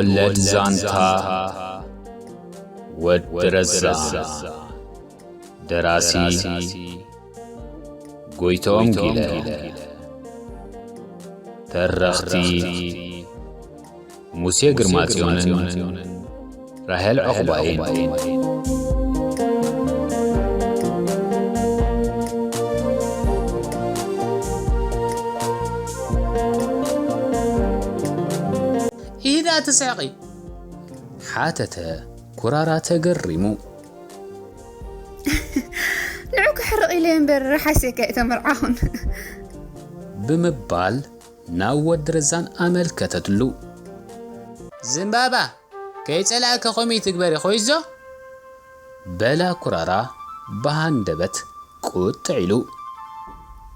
ወለድ ዛንታ ወዲ ረዛ። ደራሲ ጎይትኦም ጊለ። ተረኽቲ ሙሴ ግርማጽዮንን ራሄል ዑቕባይን። ኢዳ ትስሕቂ? ሓተተ ኩራራ ተገሪሙ። ንዑ ክሕርቕ ኢለ እምበር ረሓሴካ ኣይተመርዓኹን። ብምባል ናብ ወዲ ረዛን ኣመልከተትሉ። ዝምባባ፣ ከይጸላእኪ ከምኡ ትግበሪ ኮይዞ? በላ ኩራራ ብሃንደበት ቁጥዕ ኢሉ።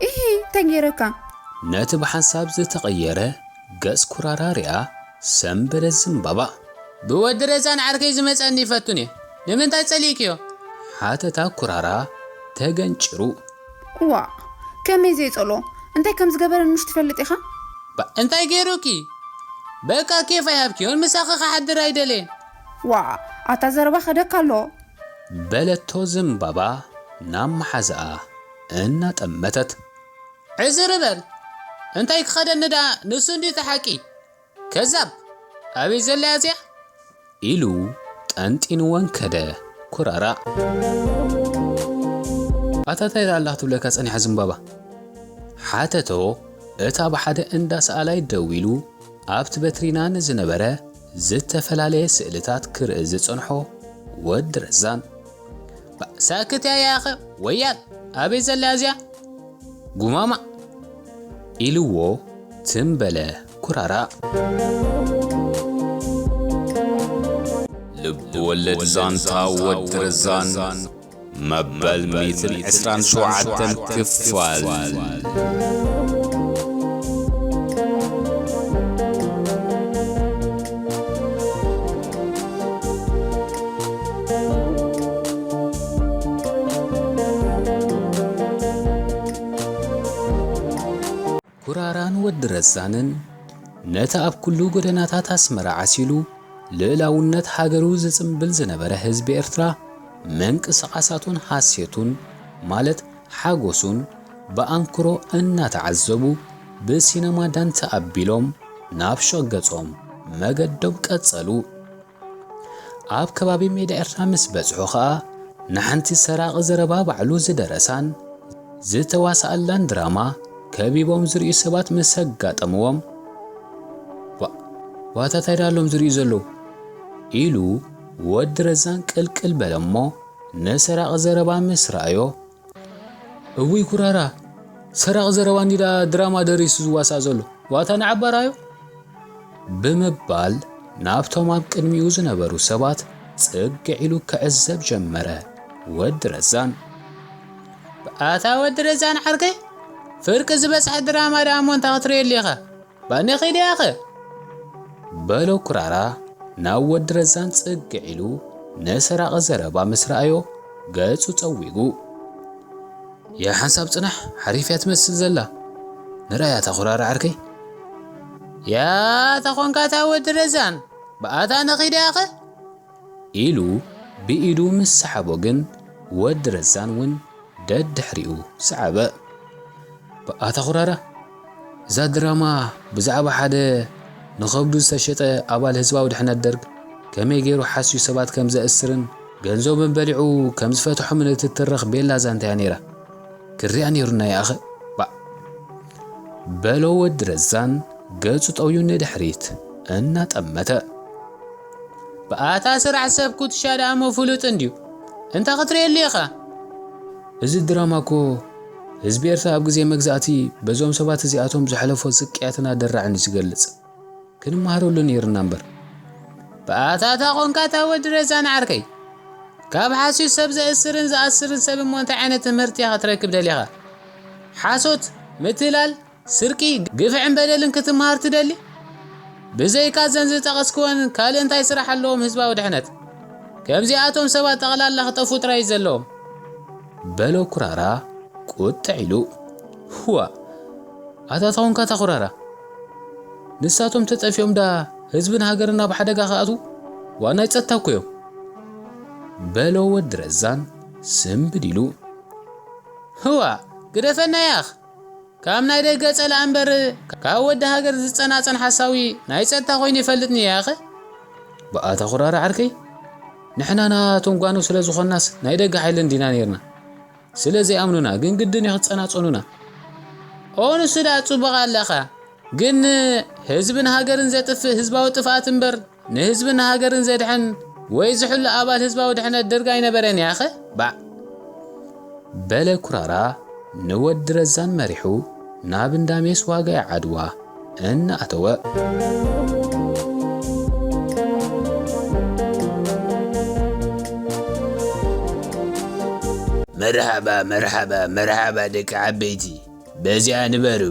ኢሂ፣ እንታይ ገይረካ? ነቲ ብሓንሳብ ዝተቐየረ ገጽ ኩራራ ሪኣ ሰምበለት ዝምባባ። ብወዲ ረዛን ዓርከይ ዝመጸኒ ይፈቱን እየ። ንምንታይ ጸሊእክዮ? ሓተታ ኩራራ ተገንጭሩ። ዋ፣ ከመይ ዘይጸልኦ? እንታይ ከም ዝገበረኒ ምሽ ትፈልጥ ኢኻ? ባ-፣ እንታይ ገይሩኪ? በቃ ኬፍ ኣይሃብክዮን፣ ምሳኺ ክሓድር ኣይደለየን። ዋ፣ ኣታ ዘረባ ከደካ ኣሎ። በለቶ ዝምባባ ናብ መሓዛኣ እናጠመተት። ዕዝር በል፣ እንታይ ክኸደኒ ደኣ ንሱ እንድዩ እቲ ሓቂ። ከዛብ፣ ኣበይ ዘላ እያ እዚኣ? ኢሉ ጠንጢንወን ከደ ኩራራ። ኣታ እንታይ ደኣ ኣላ ክትብለካ ጸኒሓ ዝምባባ? ሓተቶ እታ ብሓደ እንዳ ሰኣላይ ደው ኢሉ ኣብቲ በትሪና ንዝነበረ ዝተፈላለየ ስእልታት ክርኢ ዝጸንሖ ወዲ ረዛን። ባ-፣ ሳክት እያ ያኸ ወያል፣ ኣበይ ዘላ እዚኣ? ጉማማ ኢልዎ ትም በለ ኩራራ። ልብ ወለድ ዛንታ ወዲ ረዛን መበል ሚእትን ዕስራን ሸውዓተን ክፋል። ኩራራን ወዲ ረዛንን ነቲ ኣብ ኩሉ ጎደናታት ኣስመራ ዓሲሉ ልእላውነት ሃገሩ ዝጽምብል ዝነበረ ህዝቢ ኤርትራ፣ ምንቅስቓሳቱን ሃሴቱን፣ ማለት ሓጎሱን፣ ብኣንክሮ እናተዓዘቡ፣ ብሲነማ ዳንተ ኣቢሎም ናብ ሹቕ ገጾም መገዶም ቀጸሉ። ኣብ ከባቢ ሜዳ ኤርትራ ምስ በጽሑ ኸኣ፣ ንሓንቲ ሰራቒ ዘረባ ባዕሉ ዝደረሳን ዝተዋስኣላን ድራማ ከቢቦም ዝርእዩ ሰባት ምስ ኣጋጠምዎም፣ "ዋ-፣ ዋታ ታይ ዳሎም ዝርእዩ ዘለዉ?" ኢሉ ወዲ ረዛን ቅልቅል በለ'ሞ፣ ንሰራቒ ዘረባ ምስ ረኣዮ፣ "እውይ ኩራራ፣ ሰራቒ ዘረባ እንዲዳ ድራማ ደሪሱ ዝዋሳእ ዘሎ፣ ዋታ ንዓባራዮ?" ብምባል ናብቶም ኣብ ቅድሚኡ ዝነበሩ ሰባት ጽግዕ ኢሉ ክዕዘብ ጀመረ ወዲ ረዛን። "ኣታ ወዲ ረዛን ዓርከይ፣ ፍርቂ ዝበጽሐ ድራማ ደኣ እሞ እንታይ ክትርእየሉ ኢኻ? ባኒ ኺድ ኢኻ?" በሎ ኩራራ ናብ ወዲ ረዛን ጽግዕ ኢሉ ንሰራቒ ዘረባ ምስ ረኣዮ ገጹ ጸዊጉ። "ያ ሓንሳብ ጽናሕ፣ ሓሪፍ እያ ትመስል ዘላ። ንርኣያ እታ ኩራራ ዓርከይ?" "ያ ተኾንካ እታ ወዲ ረዛን፣ ብኣታ ንኺድ ኢኻ?" ኢሉ ብኢዱ ምስ ሰሓቦ ግን ወዲ ረዛን እውን ደድሕሪኡ ሰዓበ። "ብኣታ ኩራራ፣ እዛ ድራማ ብዛዕባ ሓደ ንኸብዱ ዝተሸጠ ኣባል ህዝባዊ ድሕነት ደርግ ከመይ ገይሩ ሓስዩ ሰባት ከም ዘእስርን ገንዘቦም በሊዑ ከም ዝፈትሖምን እትትርኽ ቤላ ዛንታ እያ ነይራ። ክሪኣ ነይሩና ይኣኸ ባዕ!" በሎ ወዲ ረዛን ገጹ ጠውዩ ንድሕሪት እናጠመተ። "ብኣታ ስራሕ ሰብ ኩትሻ ደኣ እሞ ፍሉጥ እንድዩ። እንታይ ክትርእየሉ ኢኻ?" "እዚ ድራማ እኮ ህዝቢ ኤርትራ ኣብ ግዜ መግዛእቲ በዞም ሰባት እዚኣቶም ዘሕለፎ ስቅያትን ኣደራዕን እዩ ዝገልጽ። ክንመሃረሉ ነይርና እምበር።" "ብኣታ እታ ኾንካ እታ ወዲ ረዛን ዓርከይ፣ ካብ ሓስዩ ሰብ ዘእስርን ዝኣስርን ሰብ እሞ እንታይ ዓይነት ትምህርቲ ኢኻ ክትረክብ ደሊኻ? ሓሶት፣ ምትላል፣ ስርቂ፣ ግፍዕን በደልን ክትመሃር ትደሊ? ብዘይካ እዘን ዝጠቐስክወን ካልእ እንታይ ስራሕ ኣለዎም ህዝባዊ ድሕነት? ከምዚኣቶም ሰባት ጠቕላላ ክጠፍኡ ጥራይ እዩ ዘለዎም።" በሎ ኩራራ ቁጥዕ ኢሉ። "ህዋ፣ ኣታ ተኾንካ እታ ኩራራ፣ ንሳቶም ተጠፊኦም ዳ ህዝብን ሃገርን ኣብ ሓደጋ ክኣትዉ ዋና ጸጥታ እኮ እዮም። በሎ ወዲ ረዛን ስምብድ ኢሉ። ህዋ፣ ግደፈና ያኽ። ካብ ናይ ደገ ጸላእ እምበር ካብ ወዲ ሃገር ዝጸናጸን ሓሳዊ ናይ ጸጥታ ኮይኑ ይፈልጥኒ ያኸ? ብኣታ ኩራራ ዓርከይ፣ ንሕና ናቶም ጓኖ ስለ ዝኾንናስ ናይ ደገ ሓይሊ እንዲና ነይርና። ስለ ዘይኣምኑና ግን ግድን እዩ ክጸናጸኑና። ኦ ንሱ ደኣ ጽቡቕ ኣለኻ። ግን ህዝብን ሃገርን ዘጥፍእ ህዝባዊ ጥፍኣት እምበር ንህዝብን ሃገርን ዘድሕን ወይ ዝሕሉ ኣባል ህዝባዊ ድሕነት ደርግ ኣይነበረን ያኸ? ባዕ። በለ ኩራራ ንወዲ ረዛን መሪሑ ናብ እንዳ ሜስ ዋጋይ ዓድዋ እናኣተወ። መርሓባ፣ መርሓባ፣ መርሓባ ደቂ ዓበይቲ፣ በዚኣ ንበሩ።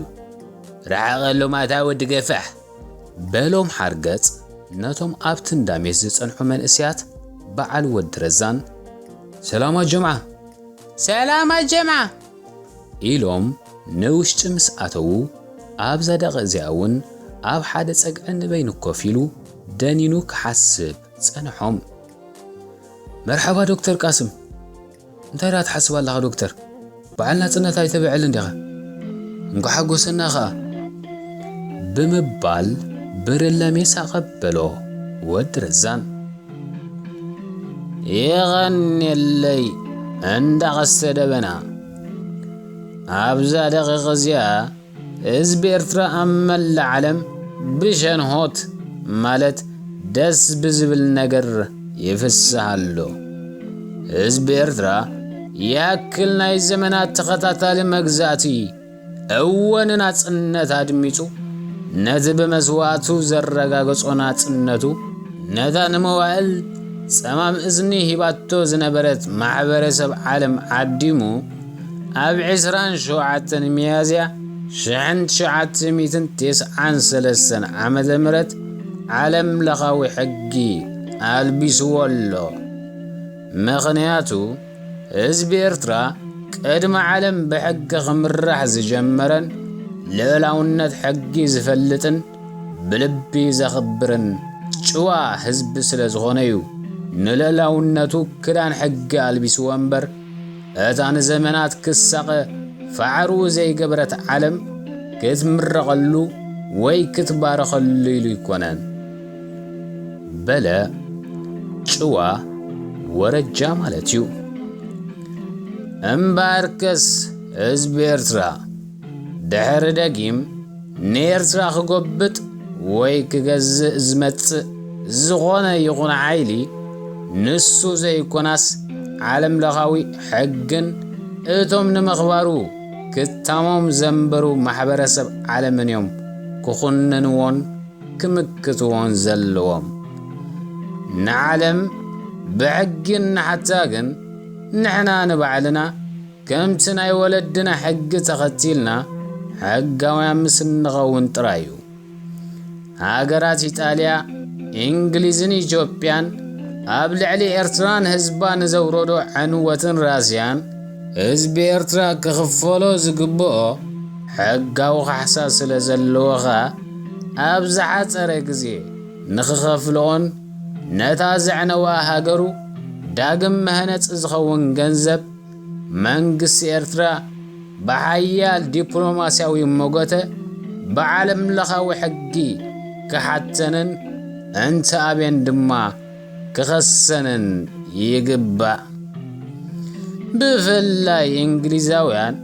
ረሓቐሎም ኣታ ወዲ ገፋሕ። በሎም ሓርገጽ ነቶም ኣብቲ እንዳ ሜስ ዝጸንሑ መንእሰያት በዓል ወዲ ረዛን። ሰላም ኣጀምዓ። ሰላም ኣጀምዓ። ኢሎም ንውሽጢ ምስ ኣተዉ ኣብዛ ደቂ እዚኣ እውን ኣብ ሓደ ጸግዒ ንበይኑ ኮፍ ኢሉ ደኒኑ ክሓስብ ጸንሖም። መርሓባ ዶክተር ቃስም። እንታይ ደኣ ትሓስብ ኣለኻ ዶክተር? በዓል ናጽነት ኣይተብዕልን ዲኻ? እንኳ ሓጎሰና ኸኣ። ብምባል ብርለ ሜስ ኣቐበሎ ወዲ ረዛን። የቐንየለይ እንዳ ቀስተ ደበና። ኣብዛ ደቂቕ እዚኣ ህዝቢ ኤርትራ ኣብ መላእ ዓለም ብሸንሆት ማለት ደስ ብዝብል ነገር ይፍስህ ኣሎ። ህዝቢ ኤርትራ ይኣክል ናይ ዘመናት ተኸታታሊ መግዛእቲ እወ ንናጽነት ኣድሚጹ ነቲ ብመስዋእቱ ዘረጋገጾ ናጽነቱ ነታ ንመዋእል ጸማም እዝኒ ሂባቶ ዝነበረት ማሕበረሰብ ዓለም ዓዲሙ ኣብ ዕስራን ሸውዓተን ሚያዝያ ሽሕን ትሽዓተ ሚእትን ተስዓን ሰለስተን ዓመተ ምህረት ዓለም ለኻዊ ሕጊ ኣልቢስዎ ኣሎ። ምኽንያቱ ህዝቢ ኤርትራ ቅድሚ ዓለም ብሕጊ ክምራሕ ዝጀመረን ልዑላውነት ሕጊ ዝፈልጥን ብልቢ ዘኽብርን ጭዋ ህዝቢ ስለ ዝኾነ እዩ። ንልዑላውነቱ ክዳን ሕጊ ኣልቢስዎ እምበር እታ ንዘመናት ክሳቐ ፋዕሩ ዘይገበረት ዓለም ክትምረቐሉ ወይ ክትባረኸሉ ኢሉ ኣይኮነን። በለ ጭዋ ወረጃ ማለት እዩ። እምበኣርከስ ህዝቢ ኤርትራ ድሕሪ ደጊም ንኤርትራ ክጎብጥ ወይ ክገዝእ ዝመጽእ ዝኾነ ይኹን ሓይሊ ንሱ ዘይኮናስ ዓለም ለኻዊ ሕግን እቶም ንምኽባሩ ክታሞም ዘንበሩ ማሕበረሰብ ዓለምን እዮም ክኹንንዎን ክምክትዎን ዘለዎም። ንዓለም ብሕጊ እናሓታ ግን ንሕና ንባዕልና ከምቲ ናይ ወለድና ሕጊ ተኸቲልና ሕጋውያን ምስ እንኸውን ጥራይ እዩ። ሃገራት ኢጣልያ፣ እንግሊዝን ኢትዮጵያን ኣብ ልዕሊ ኤርትራን ህዝባ ንዘውረዶ ዕንወትን ራስያን ህዝቢ ኤርትራ ክኽፈሎ ዝግብኦ ሕጋዊ ካሕሳ ስለ ዘለዎ ኸኣ ኣብ ዝሓጸረ ግዜ ንኽኸፍልኦን ነታ ዘዕነዋ ሃገሩ ዳግም መህነጺ ዝኸውን ገንዘብ መንግስቲ ኤርትራ ብሓያል ዲፕሎማስያዊ መጎተ ብዓለም ለኻዊ ሕጊ ክሓተንን እንተ ኣብየን ድማ ክኸሰንን ይግባእ። ብፍላይ እንግሊዛውያን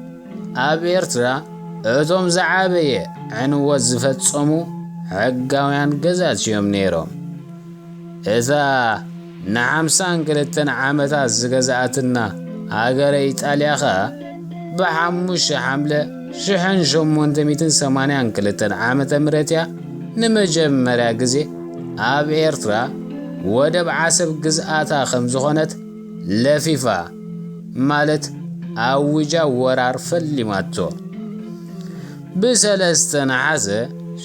ኣብ ኤርትራ እቶም ዝዓበየ ዕንወት ዝፈጸሙ ሕጋውያን ገዛእቲ እዮም ነይሮም። እታ ንሓምሳን ክልተን ዓመታት ዝገዝኣትና ሃገረ ኢጣልያ ኸኣ ብሓሙሽተ ሓምለ ሽሕን ሸሞንተ ሚእትን ሰማንያን ክልተን ዓመተ ምህረት እያ ንመጀመርያ ግዜ ኣብ ኤርትራ ወደብ ዓሰብ ግዝኣታ ከም ዝኾነት ለፊፋ ማለት ኣዊጃ ወራር ፈሊማቶ። ብሰለስተ ነሓሰ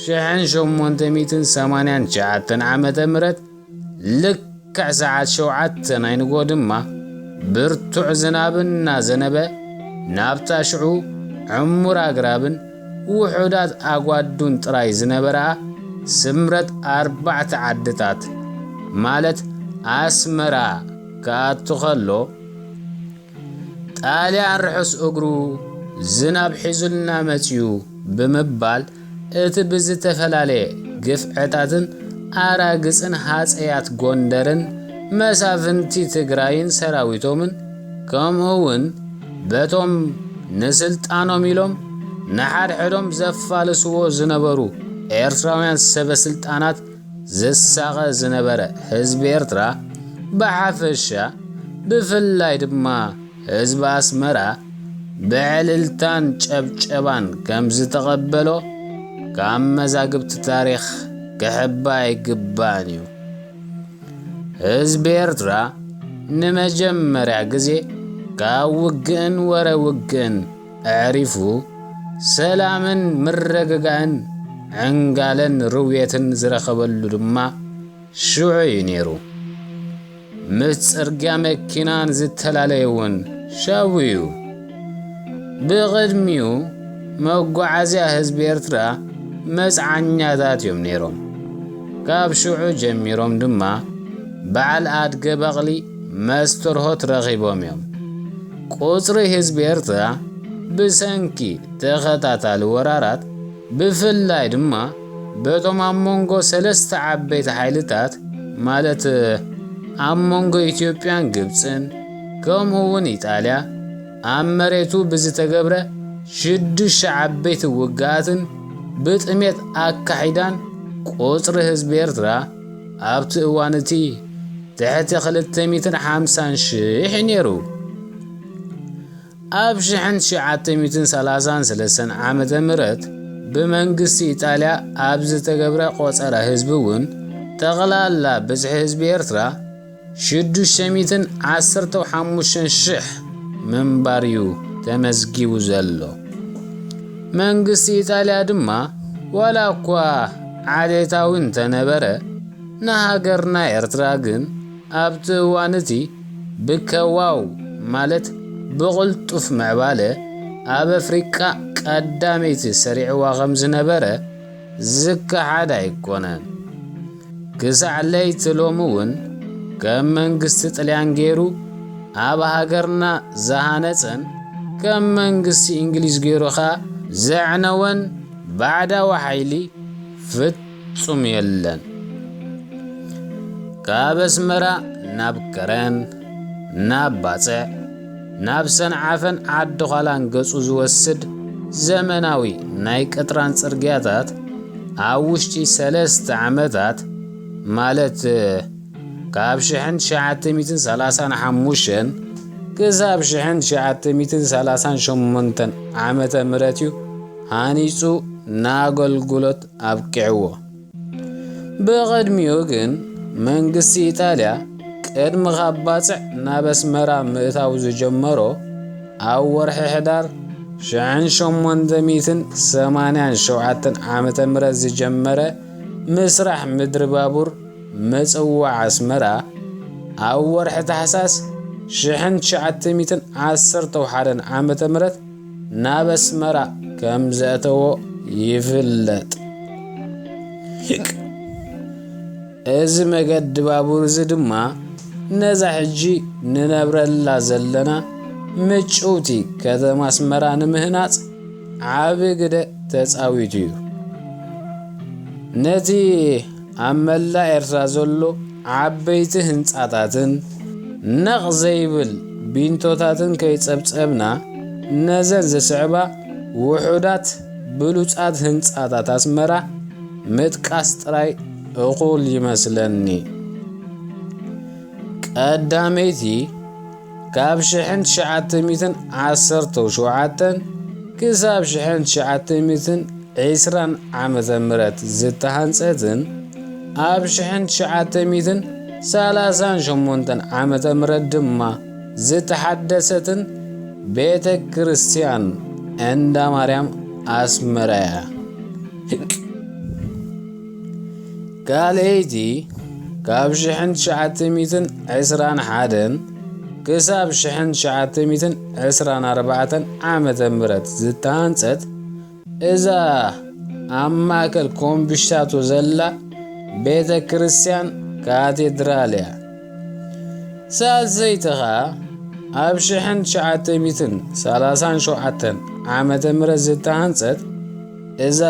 ሽሕን ሸሞንተ ሚእትን ሰማንያን ትሽዓተን ዓመተ ምህረት ልክዕ ሰዓት ሸውዓተ ናይ ንግሆ ድማ ብርቱዕ ዝናብ እናዘነበ ናብታ ሽዑ ዕሙር ኣግራብን ውሑዳት ኣጓዱን ጥራይ ዝነበራ ስምረት ኣርባዕተ ዓድታት ማለት ኣስመራ ክኣቱ ከሎ፣ ጣልያን ርሑስ እግሩ ዝናብ ሒዙልና መጽዩ ብምባል፣ እቲ ብዝተፈላለየ ግፍዕታትን ኣራግጽን ሃጸያት ጎንደርን መሳፍንቲ ትግራይን ሰራዊቶምን፣ ከምኡ እውን በቶም ንስልጣኖም ኢሎም ንሓድሕዶም ዘፋልስዎ ዝነበሩ ኤርትራውያን ሰበ ስልጣናት ዝሳቐ ዝነበረ ህዝቢ ኤርትራ ብሓፈሻ፣ ብፍላይ ድማ ህዝቢ ኣስመራ ብዕልልታን ጨብጨባን ከም ዝተቐበሎ ካብ መዛግብቲ ታሪኽ ክሕባ ኣይግባእን እዩ። ህዝቢ ኤርትራ ንመጀመርያ ግዜ ካብ ውግእን ወረ ውግእን ኣዕሪፉ፣ ሰላምን ምርግጋእን ዕንጋለን ርውየትን ዝረኸበሉ ድማ ሽዑ እዩ ነይሩ። ምስ ጽርግያ መኪናን ዝተላለየ እውን ሻቡ እዩ። ብቕድሚኡ መጓዓዝያ ህዝቢ ኤርትራ መጽዓኛታት እዮም ነይሮም። ካብ ሽዑ ጀሚሮም ድማ በዓል ኣድገ በቕሊ መስተርሆት ረኺቦም እዮም። ቁጽሪ ህዝቢ ኤርትራ ብሰንኪ ተኸታታሊ ወራራት፣ ብፍላይ ድማ በቶም ኣብ መንጎ ሰለስተ ዓበይቲ ሓይልታት፣ ማለት ኣብ መንጎ ኢትዮጵያን ግብጽን ከምኡ እውን ኢጣልያ ኣብ መሬቱ ብዝተገብረ ሽዱሽተ ዓበይቲ ውግኣትን ብጥሜት ኣካሒዳን፣ ቁጽሪ ህዝቢ ኤርትራ ኣብቲ እዋን እቲ ትሕቲ ክልተ ሚእትን ሓምሳን ሽሕ ነይሩ። ኣብ ሽሕን ትሽዓተ ሚእትን ሰላሳን ሰለስተን ዓመተ ምህረት ብመንግስቲ ኢጣልያ ኣብ ዝተገብረ ቆጸራ ህዝቢ እውን፣ ጠቕላላ ብዝሒ ህዝቢ ኤርትራ ሽዱሽተ ሚእትን ዓሰርተ ሓሙሽተን ሽሕ ምንባር እዩ ተመዝጊቡ ዘሎ። መንግስቲ ኢጣልያ ድማ ዋላ እኳ ዓሌታዊ እንተነበረ፣ ንሃገርና ኤርትራ ግን ኣብቲ እዋን እቲ ብከዋው፣ ማለት ብቕልጡፍ ምዕባለ፣ ኣብ ኣፍሪቃ ቀዳመይቲ ሰሪዕዋ ከም ዝነበረ ዝከሓድ ኣይኮነን። ክሳዕ ለይቲ ሎሚ እውን ከም መንግስቲ ጥልያን ገይሩ ኣብ ሃገርና ዝሃነጸን ከም መንግስቲ እንግሊዝ ገይሩ ኸኣ ዘዕነወን ባዕዳዊ ሓይሊ ፍጹም የለን። ካብ ኣስመራ ናብ ከረን፣ ናብ ባጽዕ፣ ናብ ሰንዓፈን ዓዲ ዃላን ገጹ ዝወስድ ዘመናዊ ናይ ቅጥራን ጽርግያታት ኣብ ውሽጢ ሰለስተ ዓመታት፣ ማለት ካብ ሽሕን ትሽዓተ ሚእትን ሰላሳን ሓሙሽተን ክሳብ ሽሕን ትሽዓተ ሚእትን ሰላሳን ሸሞንተን ዓመተ ምህረት እዩ ሃኒጹ ንኣገልግሎት ኣብቂዕዎ። ብቕድሚኡ ግን መንግስቲ ኢጣልያ ቅድሚ ካብ ባጽዕ ናብ ኣስመራ ምእታው ዝጀመሮ፣ ኣብ ወርሒ ሕዳር ሽሕን ሸሞንተ ሚእትን ሰማንያን ሸውዓተን ዓመተ ምህረት ዝጀመረ ምስራሕ ምድሪ ባቡር ምጽዋዕ ኣስመራ፣ ኣብ ወርሒ ታሕሳስ ሽሕን ትሽዓተ ሚእትን ዓሰርተ ሓደን ዓመተ ምህረት ናብ ኣስመራ ከም ዘእተዎ ይፍለጥ። እዚ መገዲ ባቡር እዚ ድማ ነዛ ሕጂ ንነብረላ ዘለና ምጭውቲ ከተማ ኣስመራ ንምህናጽ ዓቢ ግደ ተጻዊቱ እዩ። ነቲ ኣብ መላእ ኤርትራ ዘሎ ዓበይቲ ህንጻታትን ነቕ ዘይብል ቢንቶታትን ከይጸብጸብና፣ ነዘን ዝስዕባ ውሑዳት ብሉጻት ህንጻታት ኣስመራ ምጥቃስ ጥራይ እኹል ይመስለኒ። ቀዳመይቲ፣ ካብ ሽሕን ትሽዓተ ሚእትን ዓሰርተ ሸውዓተን ክሳብ ሽሕን ትሽዓተ ሚእትን ዕስራን ዓመተ ምህረት ዝተሃንጸትን ኣብ ሽሕን ትሽዓተ ሚእትን ሰላሳን ሸሞንተን ዓመተ ምህረት ድማ ዝተሓደሰትን ቤተ ክርስቲያን እንዳ ማርያም ኣስመራ እያ። ካልኣይቲ፣ ካብ ሽሕን ትሽዓተ ሚእትን ዕስራን ሓደን ክሳብ ሽሕን ትሽዓተ ሚእትን ዕስራን ኣርባዕተን ዓመተ ምህረት ዝተሃንጸት እዛ ኣብ ማእከል ኮምብሽታቶ ዘላ ቤተ ክርስቲያን ካቴድራል እያ። ሳልሰይቲ ኸኣ ኣብ ሽሕን ትሽዓተ ሚእትን ሰላሳን ሸውዓተን ዓመተ ምህረት ዝተሃንጸት እዛ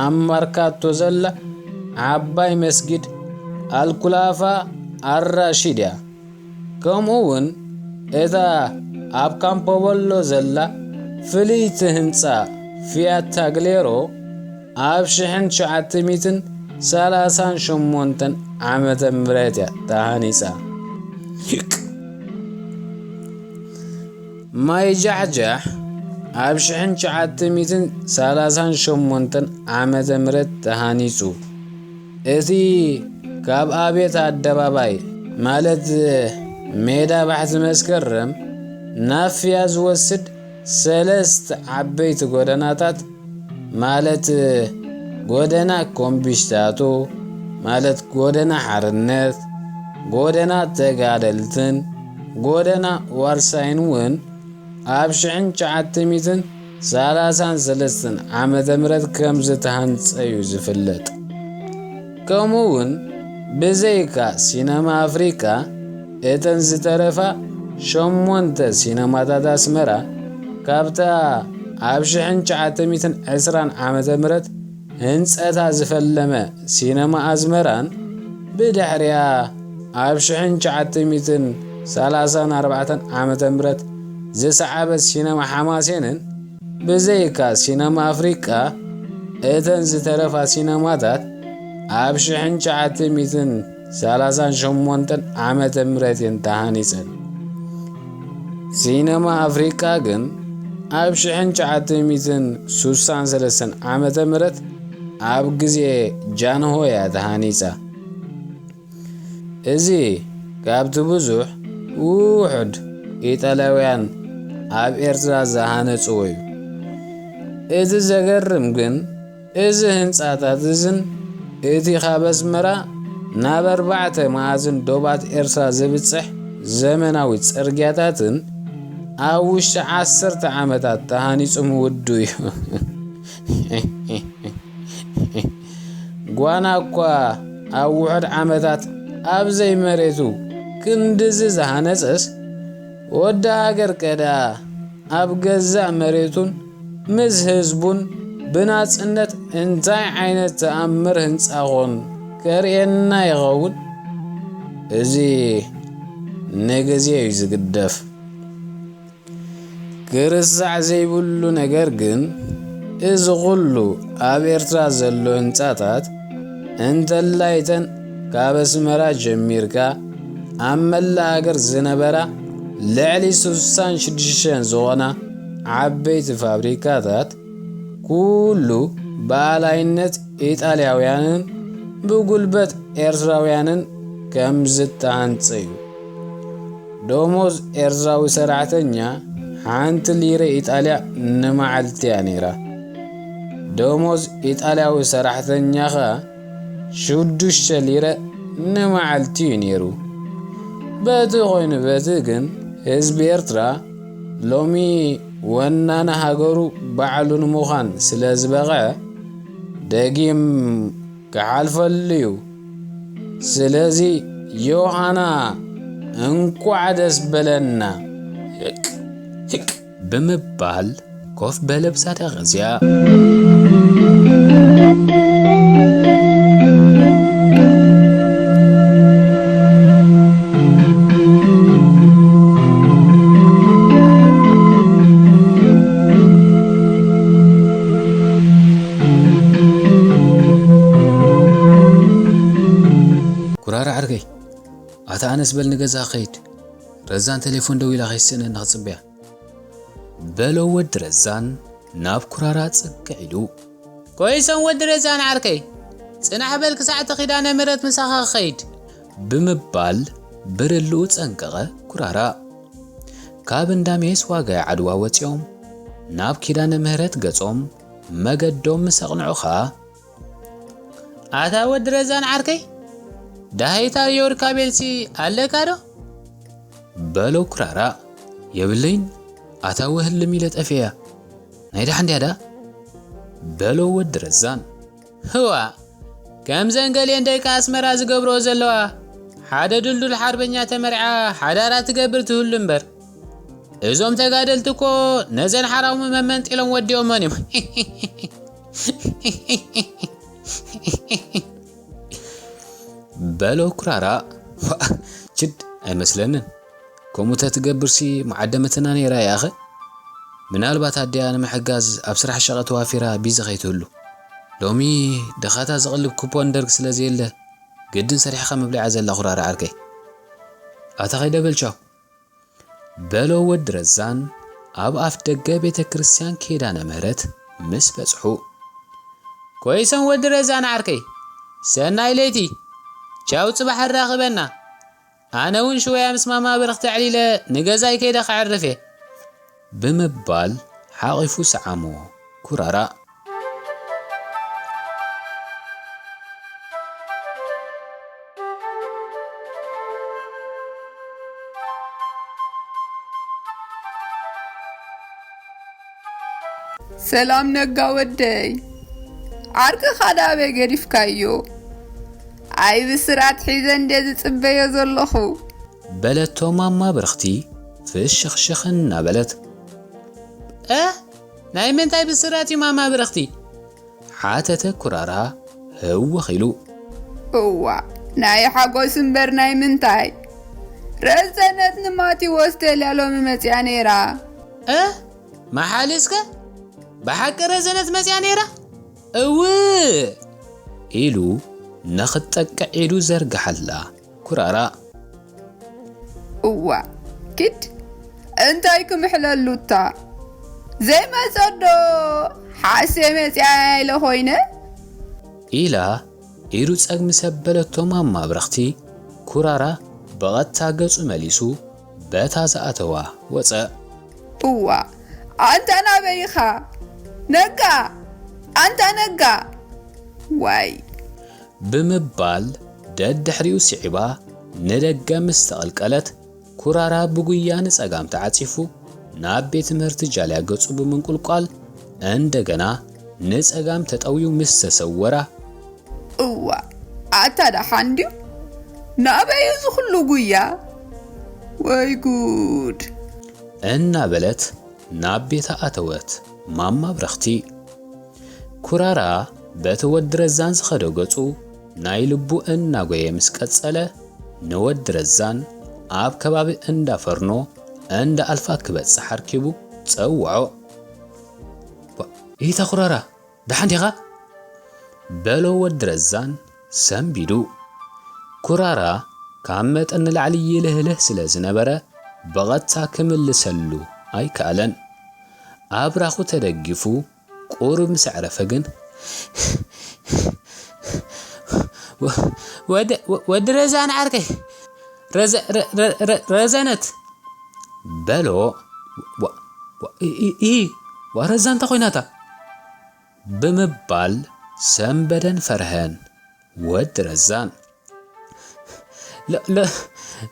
ኣብ ማርካቶ ዘላ ዓባይ መስጊድ ኣልኩላፋ ኣራሺድ እያ። ከምኡ እውን እታ ኣብ ካምፖበሎ ዘላ ፍልይቲ ህንጻ ፊያት ታግሌሮ ኣብ ሽሕን ትሽዓተ ሚእትን ሰላሳን ሸሞንተን ዓመተ ምህረት እያ ተሃኒጻ። ማይ ጃሕጃሕ ኣብ ሽሕን ትሽዓተ ሚእትን ሰላሳን ሸሞንተን ዓመተ ምህረት ተሃኒጹ። እቲ ካብ ኣቤት ኣደባባይ ማለት ሜዳ ባሕቲ መስከረም ናብ ፊያ ዝወስድ ሰለስተ ዓበይቲ ጎደናታት ማለት ጎደና ኮምቢሽታቶ ማለት ጎደና ሓርነት፣ ጎደና ተጋደልትን ጎደና ዋርሳይን እውን ኣብ ሽሕን ትሽዓተ ሚእትን ሰላሳን ሰለስተን ዓመተ ምህረት ከም ዝተሃንጸ እዩ ዝፍለጥ። ከምኡ እውን ብዘይካ ሲነማ ኣፍሪቃ እተን ዝተረፋ ሸሞንተ ሲነማታት ኣስመራ ካብታ ኣብ ሽሕን ትሽዓተ ሚእትን ዕስራን ዓመተ ምህረት ህንጸታ ዝፈለመ ሲነማ ኣዝመራን ብድሕሪኣ ኣብ ሽሕን ትሽዓተ ሚእትን ሰላሳን ኣርባዕተን ዓመተ ምህረት ዝሰዓበት ሲነማ ሓማሴንን ብዘይካ ሲነማ ኣፍሪቃ እተን ዝተረፋ ሲነማታት ኣብ ሽሕን ትሽዓተ ሚእትን ሰላሳን ሸሞንተን ዓመተ ምህረት እየን ተሃኒጸን። ሲነማ ኣፍሪቃ ግን ኣብ ሽሕን ትሽዓተ ሚእትን ሱሳን ሰለስተን ዓመተ ምህረት ኣብ ግዜ ጃንሆይ እያ ተሃኒጻ። እዚ ካብቲ ብዙሕ ውሑድ ኢጣልያውያን ኣብ ኤርትራ ዝሃነጽዎ እዩ። እቲ ዘገርም ግን እዚ ህንጻታት እዝን እቲ ካብ ኣስመራ ናብ ኣርባዕተ መኣዝን ዶባት ኤርትራ ዝብጽሕ ዘመናዊ ጽርግያታትን ኣብ ውሽጢ ዓሰርተ ዓመታት ተሃኒጹ ምውዱ እዩ። ጓና እኳ ኣብ ውሑድ ዓመታት ኣብ ዘይመሬቱ ክንድዚ ዝሃነጸስ፣ ወዲ ሃገር ከ ደኣ ኣብ ገዛእ መሬቱን ምስ ህዝቡን ብናጽነት እንታይ ዓይነት ተኣምር ህንጻ ኾን ከርእየና ይኸውን? እዚ ንግዜ እዩ ዝግደፍ። ክርሳዕ ዘይብሉ ነገር ግን፣ እዚ ኹሉ ኣብ ኤርትራ ዘሎ ህንጻታት፣ እንተላይተን ካብ ኣስመራ ጀሚርካ ኣብ መላእ ሃገር ዝነበራ ልዕሊ ስሳን ሽዱሽተን ዝኾና ዓበይቲ ፋብሪካታት፣ ኩሉ ብኣላይነት ኢጣልያውያንን ብጉልበት ኤርትራውያንን ከም ዝተሃንጸ እዩ። ደሞዝ ኤርትራዊ ሰራሕተኛ ሓንቲ ሊረ ኢጣልያ ንመዓልቲ እያ ነይራ። ደሞዝ ኢጣልያዊ ሰራሕተኛ ኸኣ ሽዱሽተ ሊረ ንመዓልቲ እዩ ነይሩ። በቲ ኾይኑ በቲ ግን ህዝቢ ኤርትራ ሎሚ ወናኒ ሃገሩ ባዕሉ ንምዃን ስለ ዝበቕዐ ደጊም ክሓልፈሉ እዩ። ስለዚ ዮሃና እንኳዕ ደስ በለና። ህቅ ህቅ ብምባል ኮፍ በለ ብሳዳ ግዚያ። ኩራራ ዓርከይ፣ ኣታ ኣነስ በል ንገዛ ኸይድ፣ ረዛን ቴሌፎን ደዊላ ኸይስእነና ክጽበያ። በሎ ወዲ ረዛን ናብ ኩራራ ጽግዕ ኢሉ። ኮይሶም ወዲ ረዛን ዓርከይ፣ ጽናሕ በል ክሳዕ እቲ ኪዳነ ምሕረት ምሳኻ ክኸይድ። ብምባል ብርልኡ ጸንቀቐ ኩራራ። ካብ እንዳ ሜስ ዋጋይ ዓድዋ ወጺኦም ናብ ኪዳነ ምሕረት ገጾም መገዶም ምስ ኣቕንዑ ኸኣ፣ ኣታ ወዲ ረዛን ዓርከይ፣ ዳሃይታ ዮርካ ቤልሲ ኣለካ ዶ? በሎ ኩራራ። የብለይን፣ ኣታ ወህልም ኢለ ጠፊኤያ። ናይ ደሓን ድያ ደኣ? በሎ ወዲ ረዛን። ህዋ፣ ከምዘን ገሊአን ደቂ ኣስመራ ዝገብርኦ ዘለዋ፣ ሓደ ድልዱል ሓርበኛ ተመርዓ ሓዳራ ትገብር ትህሉ እምበር፣ እዞም ተጋደልቲ እኮ ነዘን ሓራሙ መመንጢሎም ወዲኦመን እዮም። በሎ ኩራራ። ችድ፣ ኣይመስለንን። ከምኡ ተትገብርሲ ምዓደመትና ነይራ እያ ኣኸ። ምናልባት ኣዲኣ ንምሕጋዝ ኣብ ስራሕ ሸቐ ተዋፊራ ቢዚ ከይትህሉ። ሎሚ ድኻታ ዝቕልብ ኩፖን ደርግ ስለ ዘየለ፣ ግድን ሰሪሕኻ ምብሊዓ ዘላ ኩራራ ዓርከይ። ኣታ ከይደ በል ቻው። በሎ ወዲ ረዛን ኣብ ኣፍ ደገ ቤተ ክርስቲያን ኪዳነ ምህረት ምስ በጽሑ። ኮይሰን ወዲ ረዛን ዓርከይ፣ ሰናይ ለይቲ፣ ቻው ጽባሕ ኣራኽበና። ኣነ እውን ሽወያ ምስ ማማ ብርኽቲ ኣዕሊለ ንገዛይ ከይደ ከዕርፍ እየ። ብምባል ሓቒፉ ሰዓሞ ኩራራ። ሰላም ነጋ ወደይ፣ ዓርክኻ ዳበይ ገዲፍካዮ? ኣይ ብስራት ሒዘ እንደ ዝጽበዮ ዘለኹ። በለቶ ማማ ብርኽቲ ፍሽኽሽኽ እናበለት። እ ናይ ምንታይ ብስራት እዩ ማማ ብርኽቲ? ሓተተ ኩራራ ህውኽ ኢሉ። እዋ ናይ ሓጎስ እምበር ናይ ምንታይ? ረዘነት ንማቲዎስ ተልያ ሎሚ መጽያ ነይራ። እ መሓልስከ ብሓቂ ረዘነት መጽያ ነይራ? እው ኢሉ ንኽትጠቅዕ ኢዱ ዘርግሓላ ኩራራ። እዋ ኪድ እንታይ ክምሕለሉታ ዘይመጸዶ ሓሴ መጽያ ኢለ ኮይነ ኢላ ኢዱ ጸግሚ ሰበለቶ ማማ ብረኽቲ ኩራራ ብቐጥታ ገጹ መሊሱ በታ ዝኣተዋ ወጸ። እዋ ኣንታ ናበይ ኢኻ ነጋ ኣንታ ነጋ ዋይ ብምባል ደድሕሪኡ ስዒባ ንደገ ምስ ተቐልቀለት፣ ኩራራ ብጉያ ንጸጋም ተዓጺፉ ናብ ቤት ትምህርቲ ጃልያ ገጹ ብምንቁልቋል እንደገና ንጸጋም ተጠውዩ ምስ ተሰወራ፣ እዋ ኣታ ደሓን ድዩ? ናበይ እዚ ኩሉ ጉያ? ወይ ጉድ! እናበለት ናብ ቤታ ኣተወት ማማ ብረኽቲ። ኩራራ በቲ ወዲ ረዛን ዝኸዶ ገጹ ናይ ልቡ እናጎየ ምስ ቀጸለ፣ ንወዲ ረዛን ኣብ ከባቢ እንዳ ፈርኖ እንዳ ኣልፋ ክበጽሕ ኣርኪቡ ጸውዖ። ኢታ ኩራራ፣ ደሓን ዲኻ? በሎ ወዲ ረዛን ሰንቢዱ። ኩራራ ካብ መጠን ንላዕሊ ይልህልህ ስለ ዝነበረ፣ ብቐጥታ ክምልሰሉ ኣይከኣለን። ኣብራኹ ተደጊፉ ቁሩብ ምስ ኣዕረፈ ግን፣ "ወዲ ረዛን ዓርከይ፣ ረዘነት!" በሎ። "ዋ ረዛን እንታይ ኮይናታ?" ብምባል ሰንበደን ፈርሀን። ወዲ ረዛን፣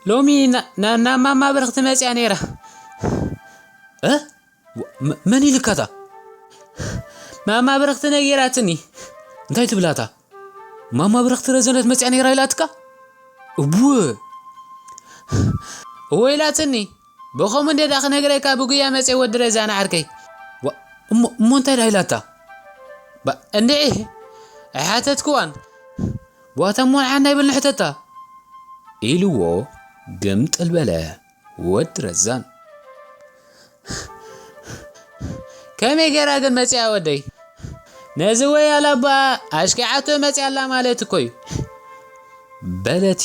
"ሎሚ ናብ ማማ ብርኽቲ መጽያ ነይራ። እ? መን ኢልካታ?" "ማማ ብርኽቲ ነጊራትኒ። እንታይ ትብላታ? ማማ ብርኽቲ ረዘነት መጽያ ነይራ ኢላትካ?" "እቡእ!" "እወ ኢላትኒ። ብኸምኡ እንደ ደኣ ክነግረካ ብጉያ መጽየ ወዲ ረዛን ዓርከይ። እሞ እንታይ ደኣ ኢላታ?" "እንድዒ ኣይሓተትክዋን። ዋታ እሞ ንዓና ይብል ንሕተታ?" ኢልዎ ግምጥል በለ ወዲ ረዛን። "ከመይ ገይራ ግን መጽያ ወደይ? ነዚ ወያላ ኣቦኣ ኣሽኪዓቶ መጽያ ኣላ ማለት እኮ እዩ?" በለቲ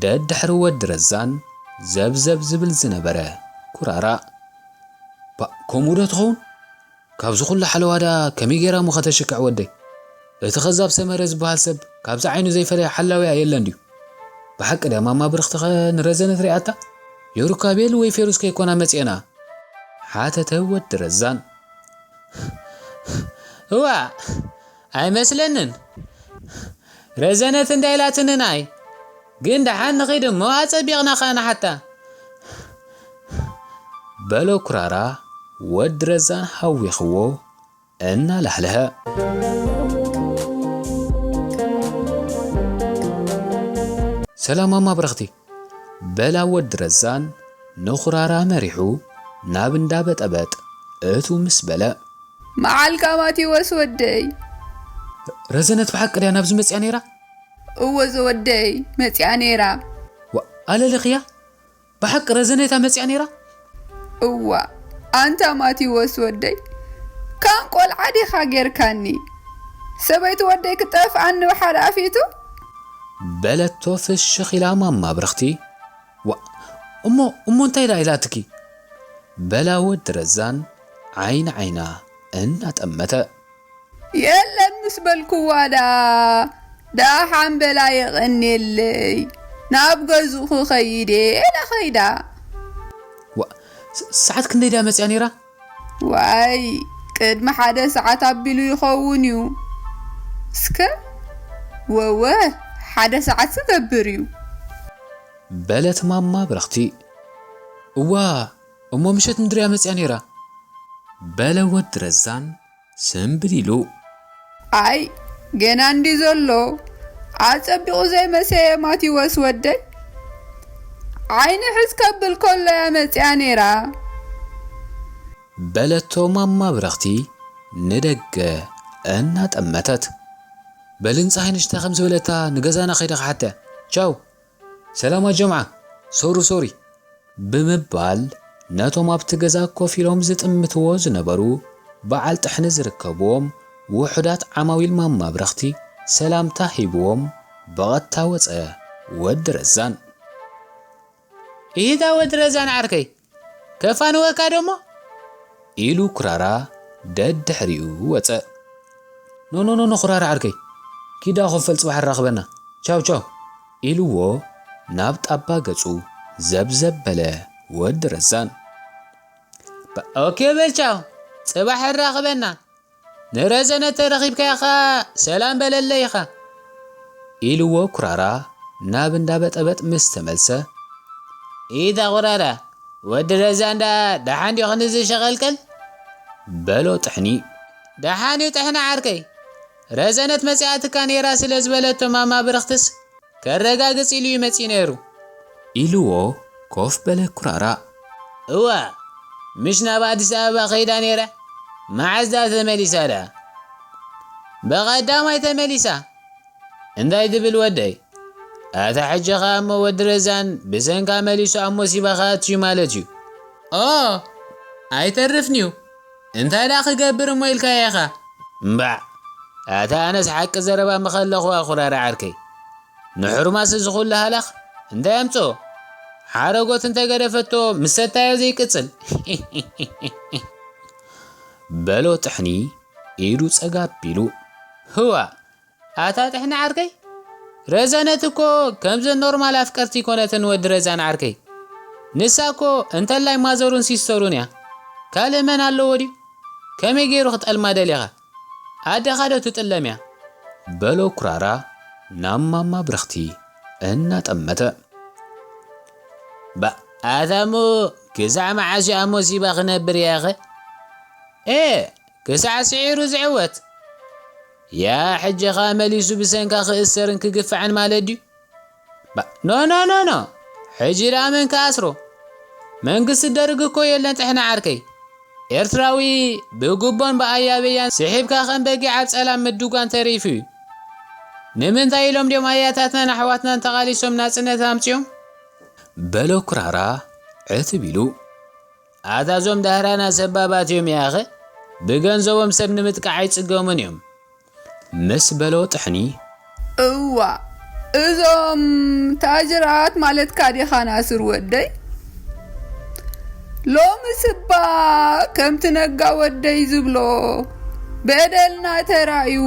ደድሕሪ ወዲ ረዛን ዘብዘብ ዝብል ዝነበረ ኩራራ። "ባእ፣ ከምኡ ዶ ትኸውን? ካብዚ ኩሉ ሓለዋ ደኣ ከመይ ገይራ እሞ ከተሽክዕ ወደይ? እቲ ከዛብ ሰመረ ዝበሃል ሰብ ካብዚ ዓይኑ ዘይፈለያ ሓላዊኣ የለን ድዩ? ብሓቂ ድያ ማማ ብርኽትኸ ንረዘነት ሪኣታ? ዮሩካቤል ወይ ፌሩስ ከይኮና መጺኤና?" ሓተተ ወዲ ረዛን። "እዋእ፣ ኣይመስለንን። ረዘነት እንዳ ኢላትኒ ንዓይ። ግን ደሓን ንኺድ እሞ ኣጸቢቕና ኸኣ ንሓታ።" በሎ ኩራራ ወዲ ረዛን ሃዊኽዎ እናላህለሀ። ሰላም ማማ ብርኽቲ፣ በላ ወዲ ረዛን ንኹራራ መሪሑ ናብ እንዳ በጠበጥ እቱ ምስ በለ። መዓልካ ማቴዎስ ወደይ። ረዘነት ብሓቂ ድያ ናብዚ መጽያ ነይራ? እወ ዘወደይ መጽያ ነይራ። ዋ፣ ኣለለኽያ? ብሓቂ ረዘነታ መጽያ ነይራ? እዋ፣ ኣንታ ማቴዎስ ወደይ፣ ካን ቆልዓ ዲኻ ጌርካኒ? ሰበይቲ ወደይ ክጠፍኣኒ ብሓደ ኣፊቱ? በለቶ ፍሽኽ ኢላ ማማ ብርኽቲ። ዋ፣ እሞ፣ እሞ እንታይ ደኣ ኢላትኪ? በላ ወዲ ረዛን ዓይኒ ዓይና እናጠመተ። የለን ምስ በልክዋ ደኣ፣ ደሓን በላ የቐንየለይ፣ ናብ ገዝኡ ክኸይድ እየ ኢላ ኸይዳ። ዋ፣ ስ-፣ ሰዓት ክንደይ ድያ መጽያ ነይራ? ዋይ፣ ቅድሚ ሓደ ሰዓት ኣቢሉ ይኸውን እዩ። እስከ፣ ወወ፣ ሓደ ሰዓት ዝገብር እዩ። በለት ማማ ብርኽቲ። እዋ፣ እሞ ምሸት እንድርያ መጽያ ነይራ? በለ ወዲ ረዛን ስምብል ኢሉ። ኣይ፣ ገና እንዲ ዘሎ፣ ኣጸቢቑ ዘይመሰየ ማቴዎስ ወደይ። ዓይኒ ሕዝ ከብል ከሎ እያ መጽያ ነይራ። በለቶ ማማ ብረኽቲ ንደገ እናጠመተት። በሊ ንጸሃይ ንሽታ ከም ዝበለታ ንገዛና ከይደ ክሓተ። ቻው። ሰላም ኣጆምዓ። ሶሪ፣ ሶሪ። ብምባል ነቶም ኣብቲ ገዛ ኮፍ ኢሎም ዝጥምትዎ ዝነበሩ በዓል ጥሕኒ ዝርከብዎም ውሑዳት ዓማዊል ማማ ብረኽቲ ሰላምታ ሂብዎም ብቐጥታ ወጸ ወዲ ረዛን። ኢሂዳ ወዲ ረዛን ዓርከይ፣ ከፋንወካ ዶሞ? ኢሉ ኩራራ ደድሕሪኡ ወጸ። ኖ፣ ኖ፣ ኖ፣ ኖ፣ ኩራራ ዓርከይ፣ ኪዳ ኮፈል ጽባሕ ኣራኽበና። ቻው፣ ቻው፣ ኢልዎ ናብ ጣባ ገጹ ዘብዘብ በለ ወዲ ረዛን። በ-፣ ኦኬ በል ቻው፣ ጽባሕ ኣራኽበና። ንረዘነ ተረኺብካያ ኸኣ ሰላም በለለይ ኢኻ። ኢልዎ ኩራራ ናብ እንዳ በጠበጥ ምስ ተመልሰ። ኢታ ኩራራ፣ ወዲ ረዛን ደኣ ደሓን ድዩ ክንዚ ሸቐልቀል? በሎ ጥሕኒ። ደሓን እዩ ጥሕኒ ዓርከይ። ረዘነት መጺኣትካ ነይራ ስለ ዝበለቶ ማማ ብርኽትስ ከረጋግጽ ኢሉ እዩ መጺኡ ነይሩ። ኢልዎ ኮፍ በለ ኩራራ። እዋ፣ ምሽ ናብ ኣዲስ ኣበባ ከይዳ ነይራ? መዓዝ ደኣ ተመሊሳ ደኣ? ብቐዳማይ ተመሊሳ። እንታይ ትብል ወደይ? ኣታ ሕጂ ኸኣ እሞ ወዲ ረዛን ብሰንካ መሊሱ ኣብ ሞሲባ ክኣቱ እዩ ማለት እዩ። ኦ፣ ኣይተርፍን እዩ። እንታይ ደኣ ክገብር እሞ ኢልካዮ ኢኻ? እምባዕ፣ ኣታ ኣነስ ሓቂ ዘረባ ምኸለኹ ኣኹራሪ ዓርከይ። ንሕሩማስ እዚ ኹሉ ሃላኽ እንታይ ኣምጽኦ? ሓረጎት እንተ ገደፈቶ ምስ ሰታዮ ዘይቅጽል። በሎ ጥሕኒ ኢዱ ጸጋ ኣቢሉ። ህዋ፣ ኣታ ጥሕኒ ዓርከይ፣ ረዘነት እኮ ከምዘን ኖርማል ኣፍቀርቲ ኣይኮነትን ወዲ ረዛን ዓርከይ። ንሳ እኮ እንተላይ ማዘሩን ሲስተሩን እያ። ካልእ መን ኣለዎ ድዩ? ከመይ ገይሩ ክጠልማ ደሊኻ? ኣደኻ ዶ ትጥለም እያ? በሎ ኩራራ ናብ ማማ ብርኽቲ እናጠመተ። ባ-፣ ኣታ እሞ ክሳዕ መዓስ እዩ ኣብ ሞሲባ ክነብር እየ ኣኸ? ኤ፣ ክሳዕ ስዒሩ ዝዕወት። ያ ሕጂ ኸኣ መሊሱ ብሰንካ ክእሰርን ክግፋዕን ማለት ድዩ? ባ-፣ ኖ፣ ኖ፣ ኖ፣ ኖ። ሕጂ ደኣ መን ክኣስሮ? መንግስቲ ደርግ እኮ የለን ጥሕኒ ዓርከይ። ኤርትራዊ ብጉቦን ብኣያበያን ስሒብካ ከም በጊዕ ኣብ ጸላም ምድጓን ተሪፉ እዩ። ንምንታይ ኢሎም ድዮም ኣያታትናን ኣሕዋትናን ተቓሊሶም ናጽነት ኣምጺኦም? በሎ ኩራራ ዕትብ ኢሉ። ኣታ እዞም ዳህራና ሰባባት እዮም ያኸ፣ ብገንዘቦም ሰብ ንምጥቃዕ ኣይጽገሙን እዮም። ምስ በሎ ጥሕኒ። እዋ፣ እዞም ታጅራት ማለትካ ዲኻ ናስር ወደይ? ሎሚ ስባ ከምቲ ነጋ ወደይ ዝብሎ በደልና ተራእዩ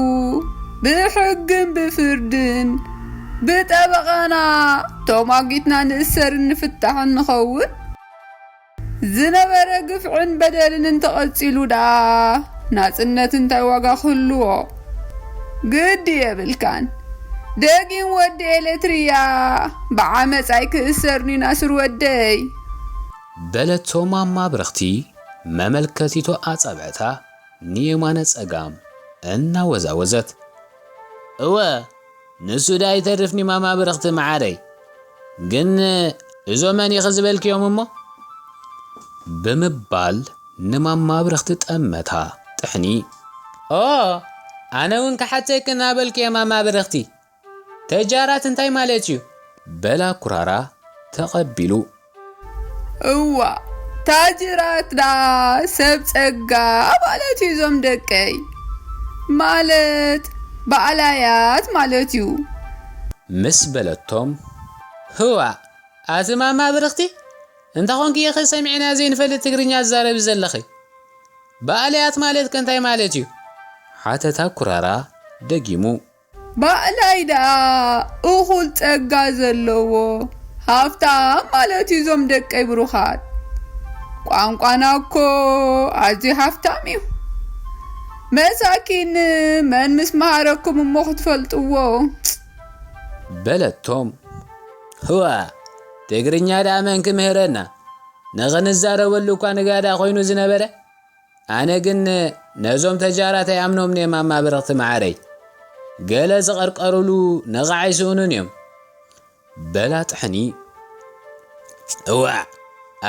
ብሕግን ብፍርድን ብጠበቓና ተሟጊትና ንእሰርን ንፍታሕን ንኸውን። ዝነበረ ግፍዕን በደልን እንተቐጺሉ ደኣ ናጽነት እንታይ ዋጋ ክህልዎ? ግዲ የብልካን። ደጊም ወዲ ኤሌትርያ ብዓመጽ ኣይክእሰርን እዩ ናስር ወደይ። በለቶ ማማ ብርኽቲ መመልከቲቶ ኣጻብዕታ ንየማነ ጸጋም እናወዛወዘት፣ እወ፣ ንሱ ዳ ይተርፍኒ ማማ ብርኽቲ መዓረይ። ግን እዞ መን ኢኺ ዝበልክዮም እሞ? ብምባል ንማማ ብርኽቲ ጠመታ። ጥሕኒ፣ ኦ፣ ኣነ እውን ክሓተኪ እናበልኩ እየ ማማ ብርኽቲ። ተጃራት እንታይ ማለት እዩ? በላ ኩራራ ተቐቢሉ። እዋ፣ ታጅራት ዳ ሰብ ጸጋ ማለት እዩ እዞም ደቀይ። ማለት በዓላያት ማለት እዩ። ምስ በለቶም፣ ህዋ፣ ኣቲ ማማ ብርኽቲ፣ እንታይ ኾንኪ ኢኺ ሰሚዕና ዘይንፈልጥ ትግርኛ ትዛረቢ ዘለኺ? በዓላያት ማለት ከ እንታይ ማለት እዩ? ሓተታ ኩራራ ደጊሙ። በዓላይ ደኣ እኹል ጸጋ ዘለዎ ሃብታም ማለት እዩ። እዞም ደቀይ ብሩኻት፣ ቋንቋና እኮ ኣዝዩ ሃብታም እዩ። መሳኪን መን ምስ መሃረኩም እሞ ክትፈልጥዎ? በለቶም። ህዋ፣ ትግርኛ ደኣ መን ክምህረና? ንኽንዛረበሉ እኳ ንጋዳ ኮይኑ ዝነበረ። ኣነ ግን ነዞም ተጃራት ኣይኣምኖምን እየ ማማ ብርኽቲ መዓረይ። ገለ ዝቐርቀሩሉ ነቓዕ ኣይስእኑን እዮም። በላ ጥሕኒ። እዋዕ፣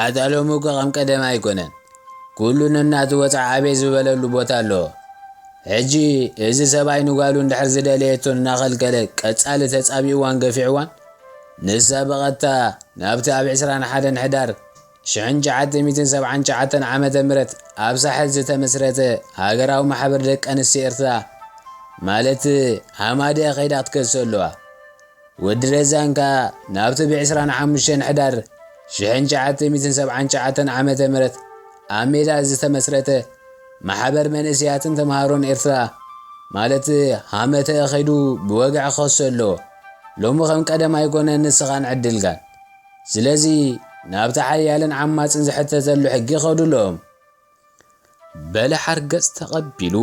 ኣታ ሎሚ እኮ ከም ቀደም ኣይኮነን። ኩሉ ነናቱ ወጻዕ ኣቤት ዝበለሉ ቦታ ኣለዎ። ሕጂ እዚ ሰብኣይ ንጓሉ እንድሕር ዝደለየቶ እናኸልከለ ቀጻሊ ተጻቢእዋን ገፊዕዋን፣ ንሳ ብቐጥታ ናብቲ ኣብ ዕስራን ሓደን ሕዳር ሽሕን ትሽዓተ ሚእትን ሰብዓን ትሽዓተን ዓመተ ምህረት ኣብ ሳሕል ዝተመስረተ ሃገራዊ ማሕበር ደቂ ኣንስትዮ ኤርትራ፣ ማለት ሃማደኤ፣ ከይዳ ክትከሶ ኣለዋ። ወዲ ረዛን ከኣ ናብቲ ብ ዕስራን ሓሙሽተን ሕዳር ሽሕን ትሽዓተ ሚእትን ሰብዓን ትሽዓተን ዓመተ ምህረት ኣብ ሜዳ ዝተመስረተ ማሕበር መንእሰያትን ተምሃሮን ኤርትራ፣ ማለት ሃመተኤ፣ ከይዱ ብወግዒ ክኸሶ ኣለዎ። ሎሚ ከም ቀደም ኣይኮነን ንስኻን ዕድልካን። ስለዚ ናብቲ ሓያልን ዓማጽን ዝሕተተሉ ሕጊ ይኸዱ ኣለዎም። በለ ሓርገጽ ተቐቢሉ።